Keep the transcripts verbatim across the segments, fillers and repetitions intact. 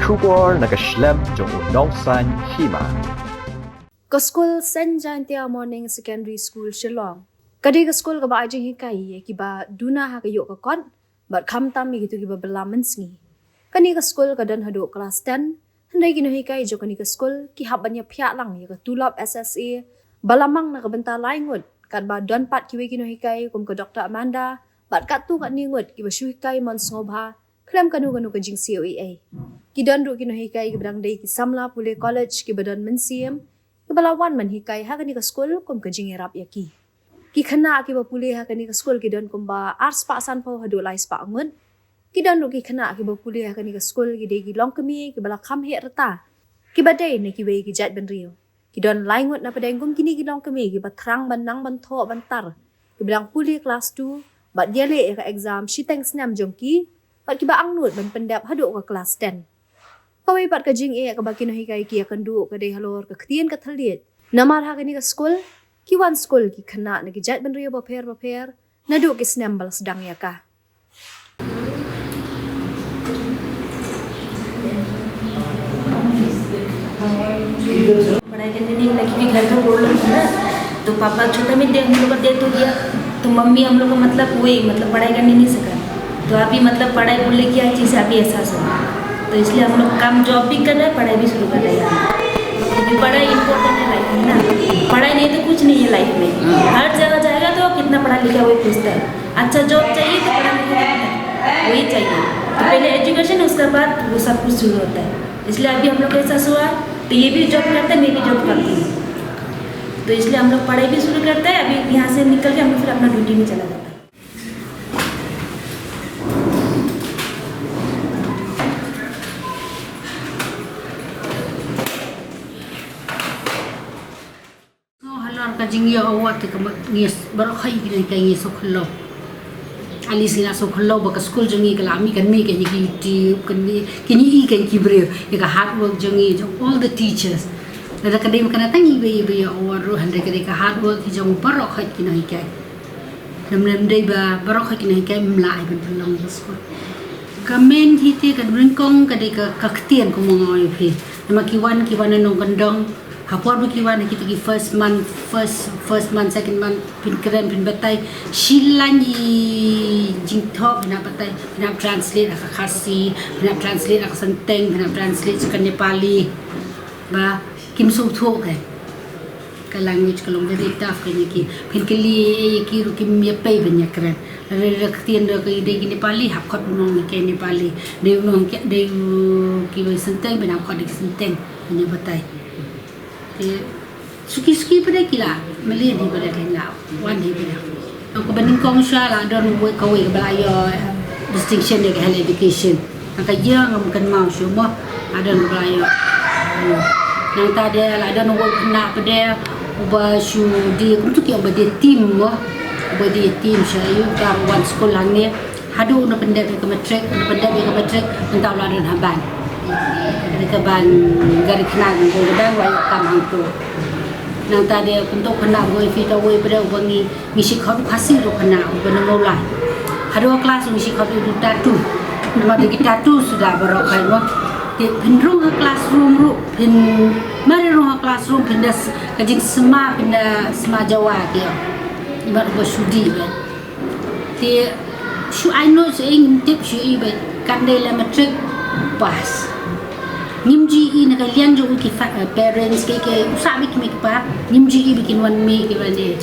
Khubor na ka shlem jong u nongsaiñ hima. Ka skul Saint Jaintia Morning Secondary School Shillong ka dei ka skul kaba ai jinghikai ïa kiba duna ha ka ïoh ka kot bad khamtam ïa kito kiba bylla mynsngi. Kane ka skul ka don haduh klas ten, hynrei ki nonghikai jong kane ka skul ki hap ban ïa phiah lang ïa ka tulop S S A ba la mang na ka bynta lai ngut, katba don pat kiwei ki nonghikai kum ka Doctor Amanda bad katto katne ngut kiba shu hikai mon sngewbha khlem kano kano ka jingsiewei ei. Ki don ruh ki nonghikai kiba dang dei ki samla pule college kiba don mynsiem, kiba la wan ban hikai ha kane ka skul kum ka jingïarap ïa ki. Ki khynnah kiba pule ha kane ka skul ki don kumba ar spah sanphew haduh lai spah ngut. Ki don ruh ki khynnah kiba pule ha kane ka skul ki dei ki longkmie kiba la kham heh rta, kiba dei na kiwei ki jaitbynriew. Ki don lai ngut na pdeng kum kine ki longkmie kiba thrang ban nang ban thoh ban tar, kiba dang pule klas two bad ïaleh ïa ka exam shiteng snem jong ki, bad kiba angnud ban pyndep haduh ka klas ten. Kawei pat ka jingeh kaba ki nonghikai ki ïakynduh ka dei halor ka ktien ka thylliej. Namar ha kane ka skul ki wan skul ki khynnah na ki jaitbynriew bapher bapher naduh ki snem ba la sdang ïa ka. पढ़ाई करने नहीं मिला क्योंकि घर का प्रॉब्लम था ना। तो पापा छोटा में हम लोग का डेथ हो गया, तो मम्मी हम लोग का मतलब वही मतलब पढ़ाई करने नहीं सका। तो अभी मतलब पढ़ाई बोलने की हर चीज़ अभी एहसास हुआ। तो इसलिए हम लोग काम जॉब भी कर रहे हैं, पढ़ाई भी शुरू कर रहे हैं। क्योंकि पढ़ाई इंपॉर्टेंट है लाइफ में ना। पढ़ाई नहीं तो कुछ नहीं है लाइफ में। हर जगह जाएगा तो कितना पढ़ा लिखा वही पूछता है। अच्छा जॉब चाहिए तो पढ़ा लिखा कितना है? वही चाहिए। तो पहले एजुकेशन, उसके बाद वो सब कुछ शुरू होता है। इसलिए अभी हम लोग का एहसास हुआ तो ये भी जॉब करते हैं, मैं भी जॉब करती हूँ। तो इसलिए हम लोग पढ़ाई भी शुरू करते हैं। अभी यहाँ से निकल के हम लोग फिर अपना ड्यूटी में चला जाता है। Halor ka jingïoh award te ka ngi baroh hi ki nonghikai ngi sngewkhylloh. At least ngi la sngewkhylloh ba ka skul jong ngi ka la mih kan mih kan ïa ki YouTube kan mih kan ïa i kan ki briew ïa ka hard work jong ngi jong all the teachers. Lada ka dei ma ka na tang iwei iwei ïa award ruh hynrei ka dei ka hard work hi jong baroh hi ki nonghikai. Lem lem dei ba baroh hi ki nonghikai mlai ban pynlong ïa ka skul. Ka main hi te ka nyngkong ka dei ka ka ktien kumba nga ong ïa phi. Namar ki wan ki wan na nongkyndong. Ha por ba ki wan ha kita ki first month, first first month, second month, phin kren phin batai. Shi laiñ i jingthoh phin hap batai, phin hap translate ha ka Khasi, phin hap translate ha ka Synteng, phin hap translate sha ka Nepali. Ba kim sngewthuh kai. Ka language ka long very tough ka ïa ki. Phin kylli ïa ki ruh kim ïa pei ban ïa kren. Lada ka ktien da ka dei ki Nepali hap khot u nong ïa ki Nepali. Dei u nong ki dei u ki ba Synteng ban hap khot da ki Synteng ban ïa batai. Te suki suki pat de ki la mlien hi pat de ki la wan hi pat de. Kaba nyngkong shuwa la don uwei kawei kaba la ïoh distinction ïa ka health education. Nangta ïa ngam kynmaw shuh mo la don kaba la ïoh. Nangta de la don uwei u khynnah pat de uba shu dei kumtu ki ong ba dei yatim mo. Uba dei yatim sha ïa u ka wan skul hangne. Haduh u na pyndep ïa ka matric, u na pyndep ïa ka matric, nangta u la don ha band. Ïa ka band gari khynnah ngan ko ka band wa ïa kam hangto. Nangta de kumto khynnah uwei phi ta uwei pat de uba ngi ngi shu khot u Khasi ruh khynnah uba na Mawlai. Haduh ha klas ngi shu khot u Tatu. Namar da ki Tatu suda baroh kai mo. Te phin rung ha classroom ruh phin mar rung ha classroom phin da ka jingsma phin da sma Jawa ki. Namar uba shu dih bad. Te shu ai noh shu ing tip shu i bad kan dei la matric pass. Ngim ju i na ka liang jong u ki parents ki ki u sah bad ki mei ki pa ngim ju i bad kin wan mih ki wan dei.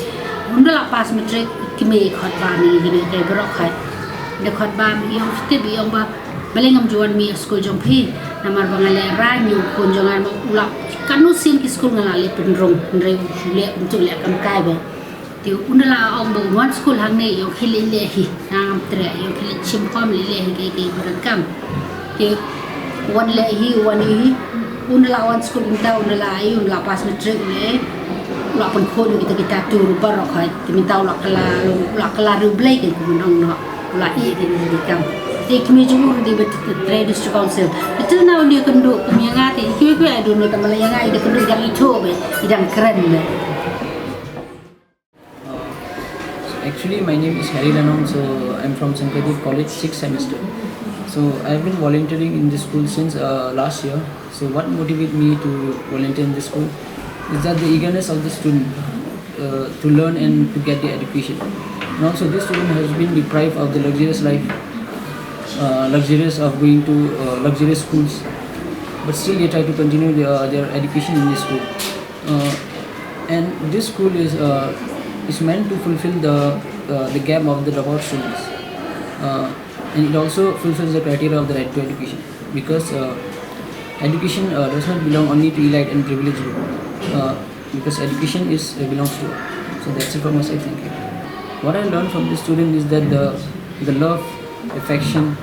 Ynda la pass matric ki mei khot ba mih ki mei ki baroh khot. Da khot ba mih ïong tip ïong ba balei ngam ju wan mih skul jong phi. Namar ba nga leh rang ïa u khun jong nga ma u la kano sien ki skul nga la leh pynrung hynrei u shu leh kumtu leh kam kai ba. Te ynda la ong ba wan skul hangne ïong khie leh leh hi ngam treh ïong khie leh shim khom leh leh hi ki ki ba dang kam. Te wan leh hi wan hi ynda la wan skul mynta ynda la ai ynda la pass matric leh la pynkhot kita kita tu rupa rok hai te mynta la kala la kala ru blei ki kumno no la i ki ni kam. Te kmie jong u ruh dei ba trei district council. Te tu na u dei kynduh kmie nga te ki ki ai dun no ta ma la ïa nga i dei kynduh dang i tho be i dang kren be. Actually, my name is Harry Lanong, so I'm from Sankardev College, sixth semester. So I've been volunteering in this school since uh, last year. So what motivated me to volunteer in this school is that the eagerness of the student uh, to learn and to get the education. And also, this student has been deprived of the luxurious life, uh, luxurious of going to uh, luxurious schools, but still they try to continue their, their education in this school. Uh, and this school is uh, is meant to fulfill the uh, the gap of the dropout students. Uh, and it also fulfills the criteria of the right to education, because uh, education uh, does not belong only to elite and privileged group, uh, because education is uh, belongs to all. So that's it for my side. Thank you. What I learned from this student is that the the love, affection.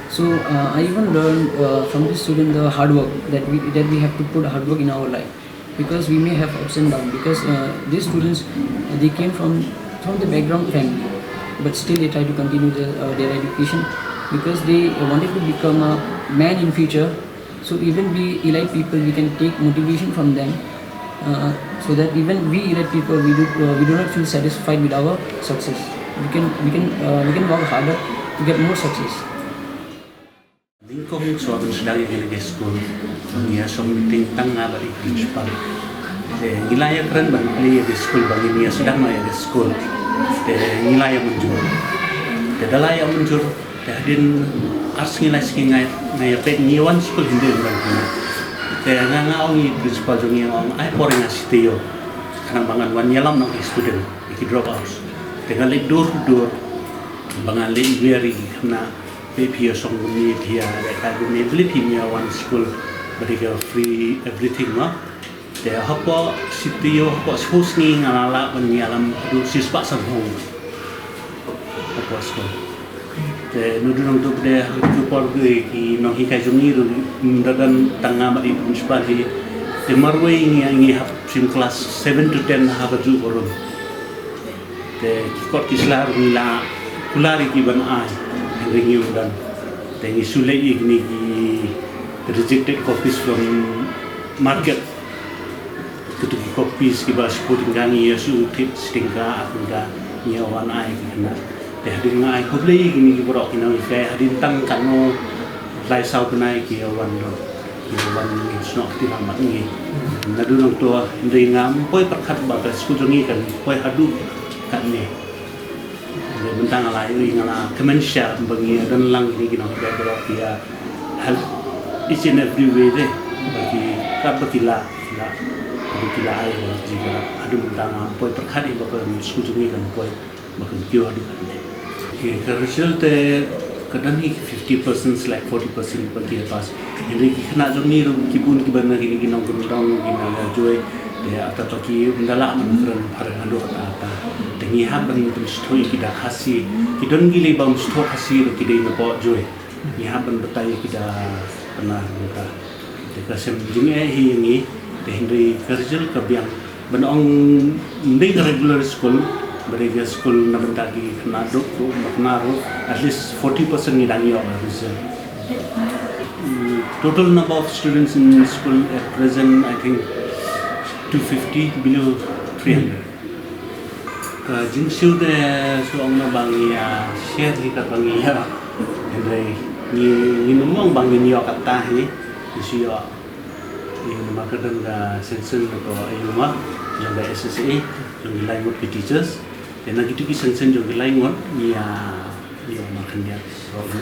So uh, I even learned uh, from this student the hard work that we that we have to put hard work in our life, because we may have ups and downs, because uh, these students uh, they came from from the background family, but still they try to continue their, uh, their education because they wanted to become a man in future. So even we elite people, we can take motivation from them, uh, so that even we elite people, we do uh, we do not feel satisfied with our success. We can we can uh, we can work harder to get more success. Nyngkong shuwa ban sdang ïa kane ka skul, ngi ïa shong meeting tang nga bad i principal. Te ngi la ïa kren ban plie ïa ka skul, ba ngin ïa sdang noh ïa ka skul. Te ngi la ïa mynjur. Te da la ïa mynjur, te hadien ar sngi lai sngi nga ïa peit ngi wan skul hynrei ym don kane. Te nga nga ong i principal jong ngi, nga ong ai por ïa nga shi taïew, khnang ba ngan wan ïalam noh ïa ki student, ïa ki dropouts. Te nga leit door to door ba ngan leit wiar ïa ki khynnah. Phi ïa shong kumne, phi ïa leh kai kumne, balei phim ïa wan skul, ba dei ka free everything mo. Te hapoh shi taïew, hapoh shiphew sngi nga la lah ban ïalam haduh shispah sanphew hapoh skul. Te naduh nangta pat, ha ki por ki nonghikai jong ngi ruh ym da don tang nga bad i principal hi. Te marwei ngi, ngi hap shim class seven to ten ha kajuh ka room. Te ki kot ki sla ruh ngi la kular ïa ki ban ai, hynrei ngi ym don. Te ngi shu leit ïa kine ki rejected copies from market. Kito ki copies kiba shiphew tyngka ngi ïa shu thied shi tyngka, ar tyngka, ngi ïa wan ai ki khynnah. Te hadien nga ai khublei ïa kine ki baroh ki nonghikai, hadien tang katno lai saw bnai ki ïa wan ruh. Ki wan snoh kti lang bad ngi. Naduh nangta hynrei ngam poi pyrkhat ba ka skul jong ngi kan poi haduh katne. Hynrei mynta nga la ïohi, nga la kmen shisha ba ngi don lang kine ki nonghikai baroh ki ïa help each and every way de. Ba ki, katba ki lah, ki lah, ba ki lah ai ba ki lah. Haduh mynta ngam poi pyrkhat ïa ba ka skul jong ngi kan poi ba kan kiew haduh katne. Ki, ka result te ka don hi ki fifty percent slash forty percent ba ki pass. Hynrei ki khynnah jong ngi ruh ki bun kiba na kine ki nongkyndong, ki na Jowai. Te ata ba ki ym da lah ban kren phareng haduh katta katta. Te ngi hap ban pynsngewthuh ïa ki da Khasi. Ki don ki lei bym sngewthuh Khasi ruh ki dei na poh Jowai. Ngi hap ban batai ïa ki da Pnar mynta. Te ka sem jingeh hi ïa ngi, te hynrei ka result ka biang. Ban ong ym dei ka regular school, ba dei ka school na bynta ki khynnah duk ruh, ba khynnah ruh, at least forty percent ngi dang ïoh ka result. Mm, total number of students in school at present, I think, two fifty, below three hundred. Ka jingsiew te shu ong na ba ngi ïa share hi katba ngi ïa. Hynrei ngi, ngin ym ong ba ngin ïoh katta hi, ngi shu ïoh. Ïa, namar ka don ka sanction na ka A U ma, jong ka S S A, jong ki lai ngut ki teachers. Te na kito ki sanction jong ki lai ngut, ngi ïa, ngi ïa markhyndiat. So, ngi